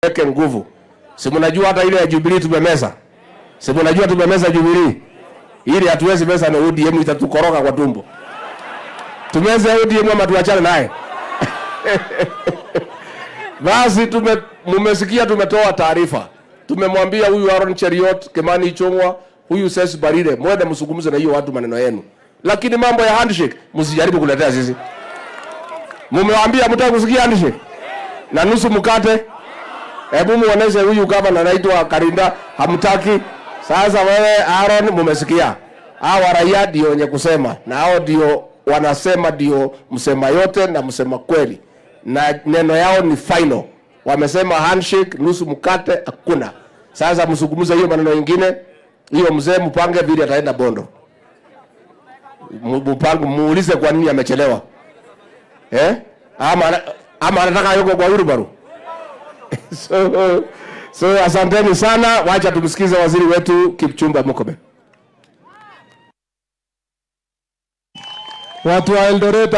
Tuweke nguvu. Si mnajua hata ile ya Jubilee tumemeza. Si mnajua tumemeza Jubilee. Ili hatuwezi meza na ODM, itatukoroga kwa tumbo. Tumeze ODM ama tuachane naye? Basi mumesikia tumetoa taarifa. Tumemwambia huyu Aaron Cheruiyot, Kimani Ichung'wa, huyu Cecily Mbarire, mwende mzungumze na hiyo watu maneno yenu. Lakini mambo ya handshake msijaribu kuletea sisi. Mumewaambia mtaka kusikia handshake? Na nusu mkate? Hebu muoneshe huyu gavana anaitwa Karinda hamtaki. Sasa wewe Aaron, mumesikia. Hawa raia ndio wenye kusema, na hao ndio wanasema, ndio msema yote na msema kweli, na neno yao ni final. Wamesema handshake, nusu mkate hakuna. Sasa mzungumze hiyo maneno mengine, hiyo mzee mpange vile ataenda Bondo. Mpange, muulize kwa nini amechelewa. Eh? Ama anataka yuko kwa wheelbarrow. So asanteni sana, wacha tumsikize waziri wetu Kipchumba Murkomen. Watu wa Eldoret.